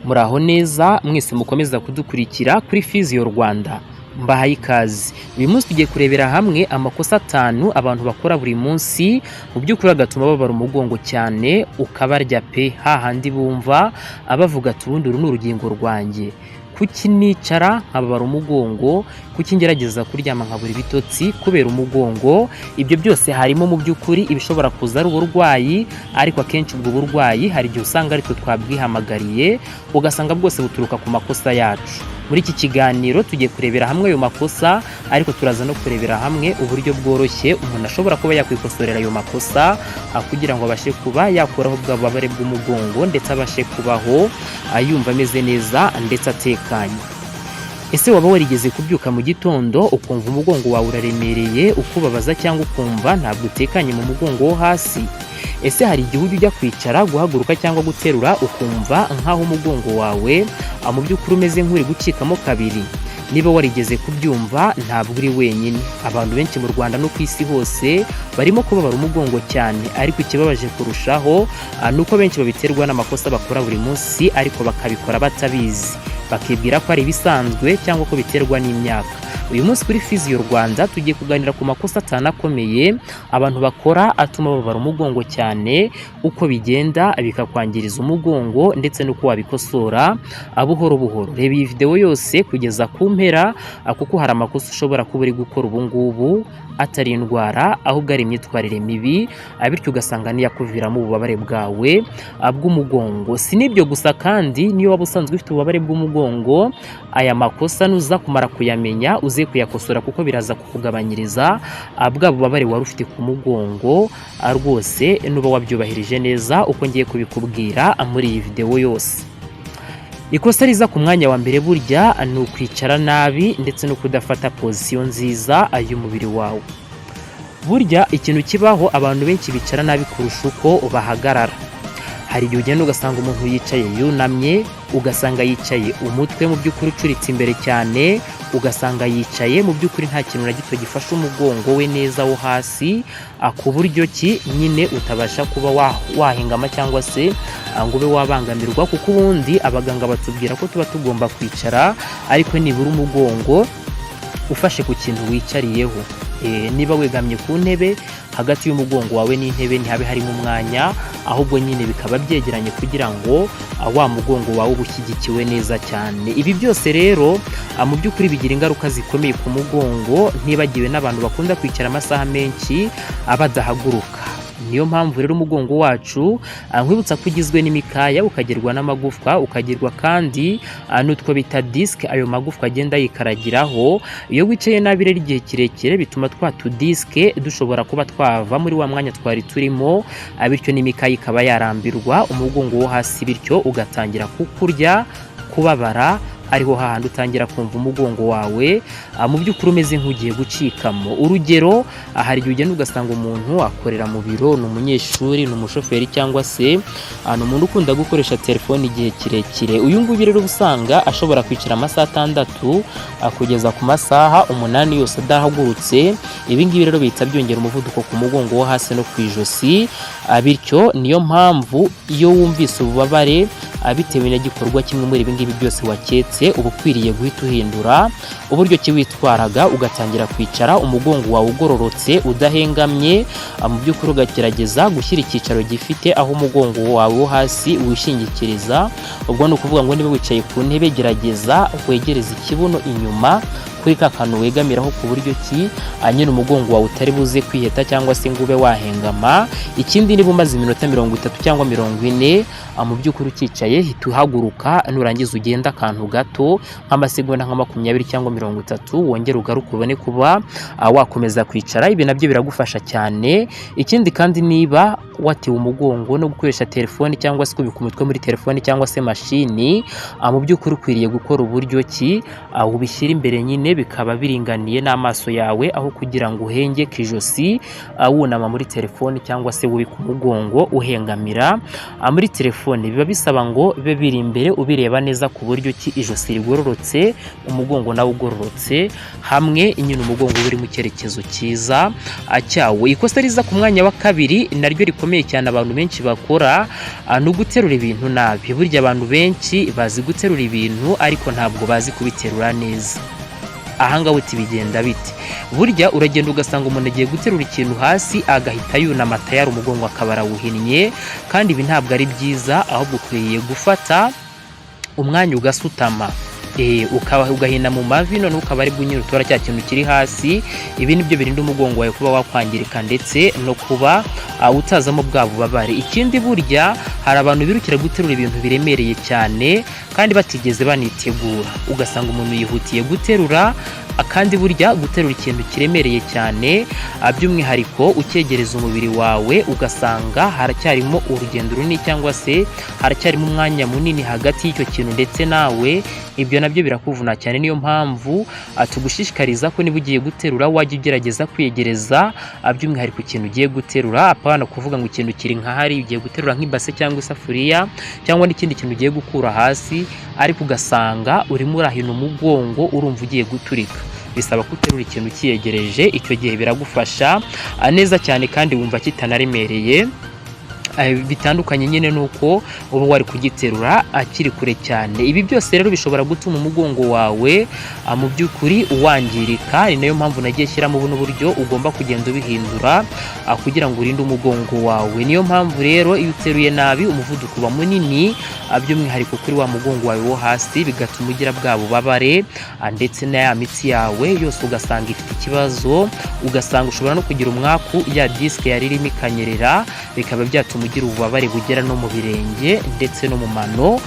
Muraho neza mwese mukomeza kudukurikira kuri Physio Rwanda, mbahaye ikaze. Uyu munsi tugiye kurebera hamwe amakosa atanu abantu bakora buri munsi, mu by'ukuri agatuma babara umugongo cyane ukabarya pe, hahandi bumva abavuga ati: "Ubundi uru ni urugingo rwanjye, kuki nicara nkababara umugongo? Kuki ngerageza kuryama nkabura ibitotsi kubera umugongo?" Ibyo byose harimo mu by'ukuri ibishobora kuza ari uburwayi, ariko akenshi ubwo burwayi hari igihe usanga aritwe twabwihamagariye, ugasanga bwose buturuka ku makosa yacu. Muri iki kiganiro tugiye kurebera hamwe ayo makosa, ariko turaza no kurebera hamwe uburyo bworoshye umuntu ashobora kuba yakwikosorera ayo makosa kugira ngo abashe kuba yakuraho bwa bubabare bw'umugongo, ndetse abashe kubaho yumva ameze neza ndetse atekanye. Ese waba warigeze kubyuka mu gitondo ukumva umugongo wawe uraremereye, ukubabaza, cyangwa ukumva ntabwo utekanye mu mugongo wo hasi? Ese hari igihe ujya kwicara, guhaguruka cyangwa guterura ukumva nk'aho umugongo wawe mu by'ukuri umeze nk'uri gucikamo kabiri? Niba warigeze kubyumva, ntabwo uri wenyine. Abantu benshi mu Rwanda no ku isi hose barimo kubabara umugongo cyane, ariko ikibabaje kurushaho ni uko benshi babiterwa n'amakosa bakora buri munsi, ariko bakabikora batabizi, bakibwira ko ari ibisanzwe cyangwa ko biterwa n'imyaka. Uyu munsi kuri Physio Rwanda tugiye kuganira ku makosa atanu akomeye abantu bakora atuma babara umugongo cyane, uko bigenda bikakwangiriza umugongo, ndetse n'uko wabikosora buhoro buhoro. Reba iyi videwo yose kugeza ku mpera, kuko hari amakosa ushobora kuba uri gukora ubu ngubu atari indwara, ahubwo ari imyitwarire mibi, bityo ugasanga niyakuviramo ububabare bwawe bw'umugongo. Si n'ibyo gusa kandi, niyo waba usanzwe ufite ububabare bw'umugongo, aya makosa nuza kumara kuyamenya uze kuyakosora, kuko biraza kukugabanyiriza bwa bubabare wari ufite ku mugongo rwose, nuba wabyubahirije neza uko ngiye kubikubwira muri iyi videwo yose. Ikosa riza ku mwanya wa mbere burya ni ukwicara nabi ndetse no kudafata position nziza y'umubiri wawe. Burya ikintu kibaho, abantu benshi bicara nabi kurusha uko bahagarara. Hari igihe ugenda ugasanga umuntu yicaye yunamye, ugasanga yicaye umutwe mu by'ukuri ucuritse imbere cyane, ugasanga yicaye mu by'ukuri nta kintu na gito gifashe umugongo we neza wo hasi, ku buryo ki nyine utabasha kuba wahengama cyangwa se ngo ube wabangamirwa, kuko ubundi abaganga batubwira ko tuba tugomba kwicara ariko nibura umugongo ufashe ku kintu wicariyeho. Niba wegamye ku ntebe, hagati y'umugongo wawe n'intebe ntihabe harimo umwanya, ahubwo nyine bikaba byegeranye kugira ngo wa mugongo wawe uba ushyigikiwe neza cyane. Ibi byose rero mu by'ukuri bigira ingaruka zikomeye ku mugongo, ntibagiwe n'abantu bakunda kwicara amasaha menshi badahaguruka. Niyo mpamvu rero umugongo wacu, nkwibutsa ko ugizwe n'imikaya, ukagirwa n'amagufwa, ukagirwa kandi n'utwo bita disque ayo magufwa agenda yikaragiraho. Iyo wicaye nabi rero igihe kirekire, bituma twa tudisque dushobora kuba twava muri wa mwanya twari turimo, bityo n'imikaya ikaba yarambirwa, umugongo wo hasi bityo ugatangira kukurya, kubabara, ariho hahandi utangira kumva umugongo wawe mu by'ukuri umeze nk'ugiye gucikamo. Urugero, hari igihe ugenda ugasanga umuntu akorera mu biro, ni umunyeshuri, ni umushoferi, cyangwa se ni umuntu ukunda gukoresha telefone igihe kirekire. Uyu nguyu rero uba usanga ashobora kwicara amasaha 6 kugeza ku masaha 8 yose adahagurutse. Ibi ngibi rero bihita byongera umuvuduko ku mugongo wo hasi no ku ijosi. Bityo niyo mpamvu iyo wumvise ububabare bitewe n'igikorwa kimwe muri ibi ngibi byose waketse, uba ukwiriye guhita uhindura uburyo ki witwaraga, ugatangira kwicara umugongo wawe ugororotse, udahengamye, mu by'ukuri ugagerageza gushyira icyicaro gifite aho umugongo wawe wo hasi wishingikiriza. Ubwo ni ukuvuga ngo niba wicaye ku ntebe, gerageza wegereze ikibuno inyuma kuri ka kantu wegamiraho, ku buryo ki nyine umugongo wawe utari buze kwiheta cyangwa se ngo ube wahengama. Ikindi, niba umaze iminota 30 cyangwa 40 mu by'ukuri ukicaye, hita uhaguruka, nurangiza ugenda akantu gato nk'amasegonda nka 20 cyangwa 30, wongere ugaruke, ubone kuba wakomeza kwicara. Ibi nabyo biragufasha cyane. Ikindi kandi, niba watewe umugongo no gukoresha telefoni cyangwa se kubika umutwe muri telefoni cyangwa se mashini, mu by'ukuri ukwiriye gukora uburyo ki ubishyira imbere nyine. imbere bikaba biringaniye n'amaso yawe, aho kugira ngo uhengeke ijosi wunama muri telefone cyangwa se wubika umugongo uhengamira muri telefone. Biba bisaba ngo bibe biri imbere, ubireba neza ku buryo ki ijosi rigororotse, umugongo nawe ugororotse hamwe nyine, umugongo uba uri mu cyerekezo cyiza cyawo. Ikosa riza ku mwanya wa kabiri naryo rikomeye cyane abantu benshi bakora ni uguterura ibintu nabi. Burya abantu benshi bazi guterura ibintu, ariko ntabwo bazi kubiterura neza. Ahangaha uti bigenda bite? Burya uragenda ugasanga umuntu agiye guterura ikintu hasi, agahita yunama, tayari umugongo akaba arawuhinnye. Kandi ibi ntabwo ari byiza, ahubwo ukwiye gufata umwanya ugasutama, ukaba ugahina mu mavi, noneho ukaba ari bwo nyine utora cya kintu kiri hasi. Ibi nibyo birinda umugongo wawe kuba wakwangirika ndetse no kuba utazamo bwa bubabare. Ikindi, burya hari abantu birukira guterura ibintu biremereye cyane kandi batigeze banitegura, ugasanga umuntu yihutiye guterura. Kandi burya guterura ikintu kiremereye cyane, by'umwihariko ucyegereza umubiri wawe, ugasanga haracyarimo urugendo runini cyangwa se haracyarimo umwanya munini hagati y'icyo kintu ndetse nawe, ibyo nabyo birakuvuna cyane. Niyo mpamvu tugushishikariza ko niba ugiye guterura wajya ugerageza kwiyegereza by'umwihariko ikintu ugiye guterura, apana kuvuga ngo ikintu kiri nka hari ugiye guterura nk'ibase cyangwa isafuriya cyangwa n'ikindi kintu ugiye gukura hasi, ariko ugasanga urimo urahina umugongo, urumva ugiye guturika. Bisaba ko uterura ikintu ukiyegereje. Icyo gihe biragufasha neza cyane kandi wumva kitanaremereye. Bitandukanye nyine nuko uba wari kugiterura akiri kure cyane. Ibi byose rero bishobora gutuma umugongo wawe mu by'ukuri wangirika. Ni nayo mpamvu nagiye shyiramo buno buryo ugomba kugenda ubihindura kugira ngo urinde umugongo wawe. Niyo mpamvu rero iyo uteruye nabi, umuvuduko uba munini, by'umwihariko kuri wa mugongo wawe wo hasi, bigatuma ugira bwa bubabare, ndetse na ya mitsi yawe yose ugasanga ifite ikibazo, ugasanga ushobora no kugira umwaku, ya disque yari irimo ikanyerera, bikaba byatuma ugira ububabare bugera no mu birenge ndetse no mu mano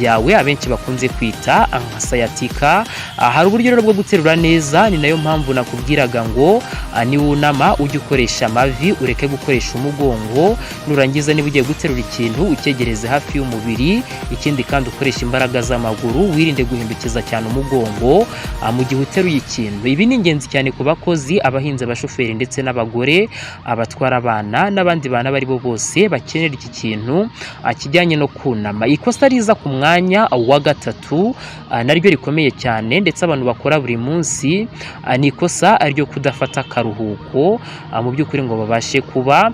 yawe, abenshi bakunze kwita nka sciatica. Hari uburyo rero bwo guterura neza. Ni nayo mpamvu nakubwiraga ngo niwunama ujye ukoresha amavi, ureke gukoresha umugongo. Nurangiza, niba ugiye guterura ikintu, ucyegereze hafi y'umubiri. Ikindi kandi, ukoresha imbaraga z'amaguru, wirinde guhindukiza cyane umugongo mu gihe uteruye ikintu. Ibi ni ingenzi cyane ku bakozi, abahinzi, abashoferi ndetse n'abagore, abatwara abana n'abandi bantu abo ari bo bose bakenera iki kintu kijyanye no kunama. Ikosa riza ku mwanya wa gatatu naryo rikomeye cyane ndetse abantu bakora buri munsi ni ikosa ryo kudafata akaruhuko mu by'ukuri ngo babashe kuba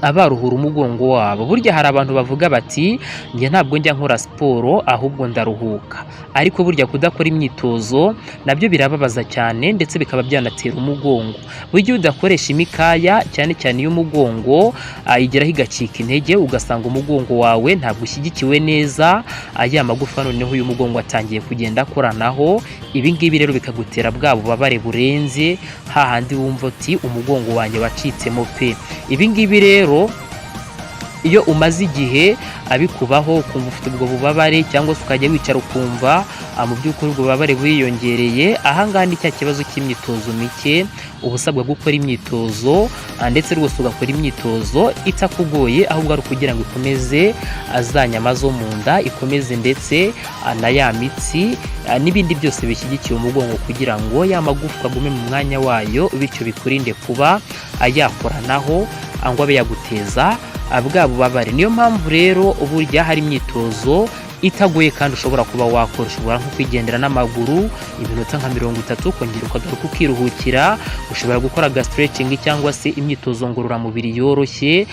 baruhura umugongo wabo. Burya hari abantu bavuga bati: "Njye ntabwo njya nkora siporo, ahubwo ndaruhuka." Ariko burya kudakora imyitozo nabyo birababaza cyane ndetse bikaba byanatera umugongo. Burya iyo udakoresha imikaya, cyane cyane iy'umugongo, igeraho igacika intege, ugasanga umugongo wawe ntabwo ushyigikiwe neza, ya magufa noneho y'umugongo atangiye kugenda akoranaho. Ibi ngibi rero bikagutera bwa bubabare burenze, hahandi wumva uti: "Umugongo wanjye wacitsemo pe." Ibi ngibi rero, iyo umaze igihe abikubaho, ukumva ufite ubwo bubabare, cyangwa se ukajya wicara ukumva mu by'ukuri ubwo bubabare buriyongereye, ahangaha ni cya kibazo cy'imyitozo mike. Uba usabwa gukora imyitozo, ndetse rwose ugakora imyitozo itakugoye, ahubwo ari ukugira ngo ikomeze za nyama zo mu nda, ikomeze ndetse na ya mitsi n'ibindi byose bishyigikiye umugongo, kugira ngo ya magufwa agume mu mwanya wayo, bityo bikurinde kuba yakoranaho ngo abe yaguteza bwa bubabare. Niyo mpamvu rero burya hari imyitozo itagoye kandi ushobora kuba wakora. Ushobora nko kwigendera n'amaguru iminota nka 30, ukongera ukagaruka ukiruhukira. Ushobora gukora ga stretching cyangwa se imyitozo ngororamubiri yoroshye.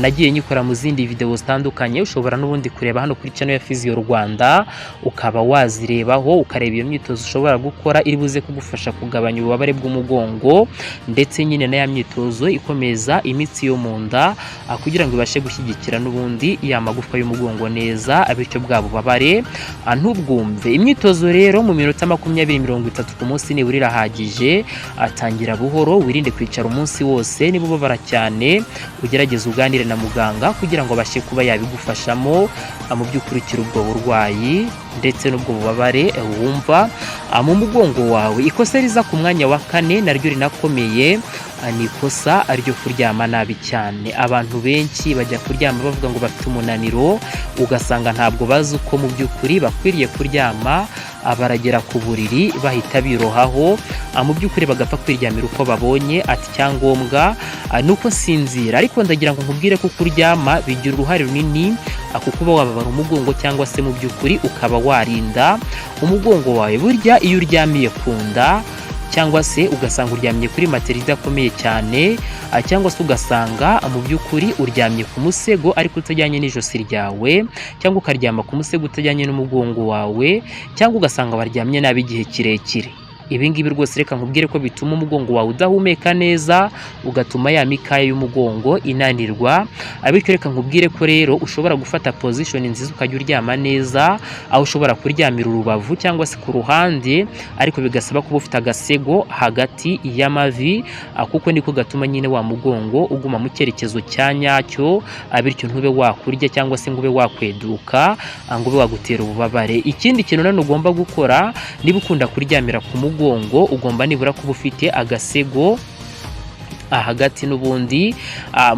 Nagiye nyikora mu zindi video zitandukanye, ushobora n'ubundi kureba hano kuri channel ya Physio Rwanda, ukaba wazirebaho, ukareba iyo myitozo ushobora gukora iri buze kugufasha kugabanya ububabare bw'umugongo, ndetse nyine na ya myitozo ikomeza imitsi yo mu nda kugira ngo ibashe gushyigikira n'ubundi ya magufwa y'umugongo neza, bityo bwa bubabare ntubwumve. Imyitozo rero mu minota 20, 30 ku munsi nibura irahagije. Atangira buhoro, wirinde kwicara umunsi wose. Niba ubabara cyane, ugerageze uganire na muganga kugira ngo abashe kuba yabigufashamo mu by'ukuri ukira ubwo burwayi ndetse n'ubwo bubabare wumva mu mugongo wawe. Ikosa riza ku mwanya wa kane naryo rinakomeye ni ikosa ryo kuryama nabi cyane. Abantu benshi bajya kuryama bavuga ngo bafite umunaniro, ugasanga ntabwo bazi uko mu by'ukuri bakwiriye kuryama. baragera ku buriri bahita birohaho, mu by'ukuri bagapfa kwiryamira uko babonye, ati icyangombwa ni uko nsinzira. Ariko ndagira ngo nkubwire ko kuryama bigira uruhare runini ku kuba wababara umugongo cyangwa se mu by'ukuri ukaba warinda umugongo wawe. Burya iyo uryamiye ku nda, cyangwa se ugasanga uryamye kuri matera idakomeye cyane, cyangwa se ugasanga mu by'ukuri uryamye ku musego ariko utajyanye n'ijosi ryawe, cyangwa ukaryama ku musego utajyanye n'umugongo wawe, cyangwa ugasanga waryamye nabi igihe kirekire, ibi ngibi rwose reka nkubwire ko bituma umugongo wawe udahumeka neza, ugatuma ya mikaya y'umugongo inanirwa. Bityo reka nkubwire ko rero ushobora gufata position nziza ukajya uryama neza, aho ushobora kuryamira urubavu cyangwa se ku ruhande, ariko bigasaba kuba ufite agasego hagati y'amavi, kuko niko gatuma nyine wa mugongo uguma mu cyerekezo cya nyacyo, bityo ntube wakurya cyangwa se ngo ube wakweduka, ngo ube wagutera ububabare. Ikindi kintu nanone ugomba gukora, niba ukunda kuryamira ku mugongo, ugomba nibura kuba ufite agasego hagati n'ubundi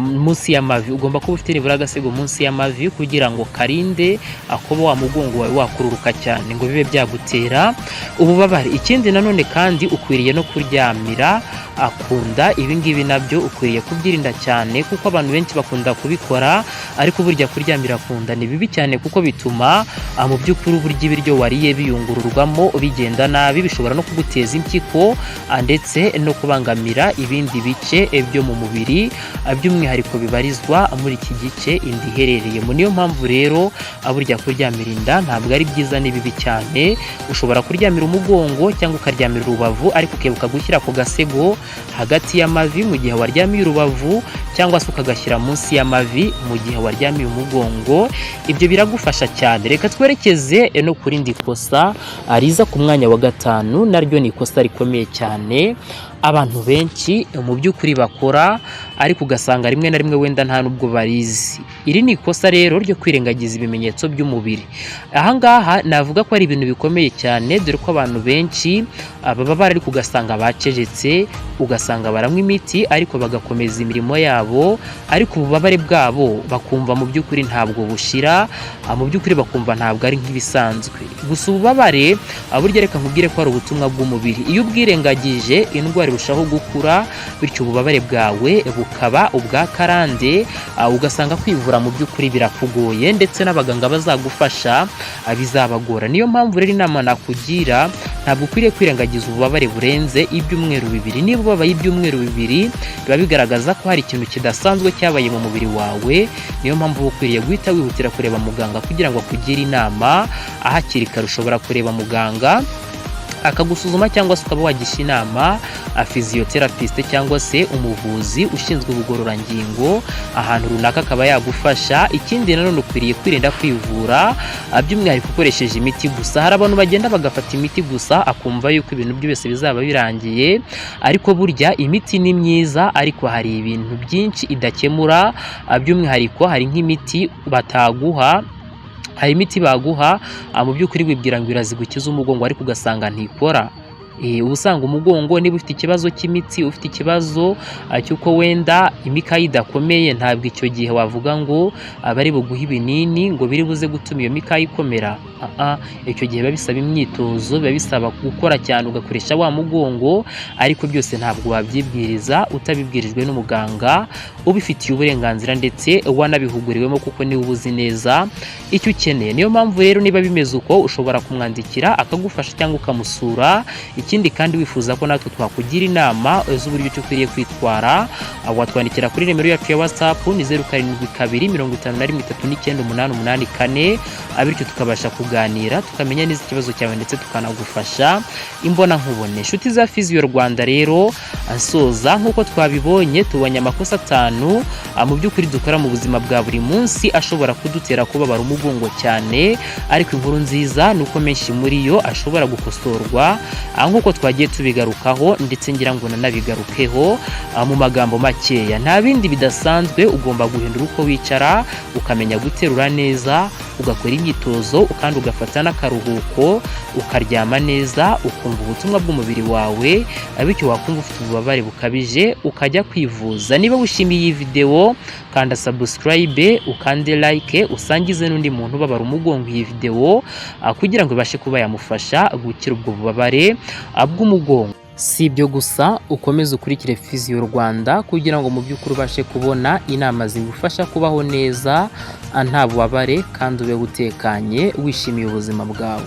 munsi y'amavi. Ugomba kuba ufite nibura agasego munsi y'amavi kugira ngo karinde kuba wa mugongo wawe wakururuka cyane ngo bibe byagutera ububabare. Ikindi nanone kandi, ukwiriye no kuryamira akunda. Ibi ngibi nabyo ukwiriye kubyirinda cyane, kuko abantu benshi bakunda kubikora, ariko burya kuryamira ku nda ni bibi cyane, kuko bituma mu by'ukuri uburyo ibiryo wariye biyungururwamo bigenda nabi. Bishobora no kuguteza impyiko, ndetse no kubangamira ibindi bice byo mu mubiri, by'umwihariko bibarizwa muri iki gice inda iherereyemo. Niyo mpamvu rero burya kuryamira inda ntabwo ari byiza, ni bibi cyane. Ushobora kuryamira umugongo cyangwa ukaryamira urubavu, ariko ukibuka gushyira ku gasego hagati y'amavi mu gihe waryamiye urubavu, cyangwa se ukagashyira munsi y'amavi mu gihe waryamiye umugongo. Ibyo biragufasha cyane. Reka twerekeze no ku rindi kosa riza ku mwanya wa gatanu. Naryo ni ikosa rikomeye cyane abantu benshi mu by'ukuri bakora, ariko ugasanga rimwe na rimwe wenda nta nubwo barizi. Iri ni ikosa rero ryo kwirengagiza ibimenyetso by'umubiri. Ahangaha navuga ko ari ibintu bikomeye cyane, dore ko abantu benshi baba bari, ariko ugasanga bacecetse, ugasanga baranywa imiti ariko bagakomeza imirimo yabo, ariko ububabare bwabo bakumva mu by'ukuri ntabwo bushira, mu by'ukuri bakumva ntabwo ari nk'ibisanzwe. Gusa ububabare burya reka nkubwire ko ari ubutumwa bw'umubiri. Iyo ubwirengagije, indwara irushaho gukura, bityo ububabare bwawe bukaba ubwa karande, ugasanga kwivura mu by'ukuri birakugoye, ndetse n'abaganga bazagufasha bizabagora. Niyo mpamvu rero inama nakugira, ntabwo ukwiriye kwirengagiza ububabare burenze ibyumweru 2. Niba ubabaye ibyumweru 2, biba bigaragaza ko hari ikintu kidasanzwe cyabaye mu mubiri wawe. Niyo mpamvu uba ukwiriye guhita wihutira kureba muganga kugira ngo akugire inama hakiri kare. Ushobora kureba muganga akagusuzuma, cyangwa se ukaba wagisha inama physiotherapist cyangwa se umuvuzi ushinzwe ubugororangingo ahantu runaka, akaba yagufasha. Ikindi nanone, ukwiriye kwirinda kwivura, by'umwihariko ukoresheje imiti gusa. Hari abantu bagenda bagafata imiti gusa, akumva yuko ibintu byose bizaba birangiye. Ariko burya imiti ni myiza, ariko hari ibintu byinshi idakemura. By'umwihariko hari nk'imiti bataguha, hari imiti baguha mu by'ukuri wibwira ngo irazigukiza umugongo, ariko ugasanga ntikora. Uba usanga umugongo, niba ufite ikibazo cy'imitsi, ufite ikibazo cy'uko wenda imikaya idakomeye, ntabwo icyo gihe wavuga ngo bari buguhe ibinini ngo biri buze gutuma iyo mikaya ikomera. Icyo gihe biba bisaba imyitozo, biba bisaba gukora cyane, ugakoresha wa mugongo, ariko byose ntabwo wabyibwiriza utabibwirijwe n'umuganga ubifitiye uburenganzira ndetse wanabihuguriwemo, kuko niwe uba uzi neza icyo ukeneye. Niyo mpamvu rero niba bimeze uko, ushobora kumwandikira akagufasha cyangwa ukamusura. Ikindi kandi, wifuza ko natwe twakugira inama z'uburyo icyo ukwiriye kwitwara, watwandikira kuri nimero yacu ya WhatsApp, ni 0725139884, bityo tukabasha kuganira, tukamenya neza ikibazo cyawe, ndetse tukanagufasha imbona nkubone. Inshuti za Physio Rwanda rero, nsoza, nk'uko twabibonye, tubonye amakosa atanu mu by'ukuri dukora mu buzima bwa buri munsi ashobora kudutera kubabara umugongo cyane. Ariko inkuru nziza ni uko menshi muri yo ashobora gukosorwa, nk'uko twagiye tubigarukaho, ndetse ngira ngo nanabigarukeho mu magambo makeya. Nta bindi bidasanzwe, ugomba guhindura uko wicara, ukamenya guterura neza, ugakora imyitozo kandi ugafata n'akaruhuko, ukaryama neza, ukumva ubutumwa bw'umubiri wawe, bityo wakumva ufite ububabare bukabije ukajya kwivuza. Niba wishimiye iyi videwo, kanda subscribe, ukande like, usangize n'undi muntu ubabara umugongo iyi videwo kugira ngo ibashe kuba yamufasha gukira ubwo bubabare bw'umugongo. Si ibyo gusa, ukomeze ukurikire Physio Rwanda kugira ngo mu by'ukuri ubashe kubona inama zigufasha kubaho neza nta bubabare kandi ube utekanye, wishimiye ubuzima bwawe.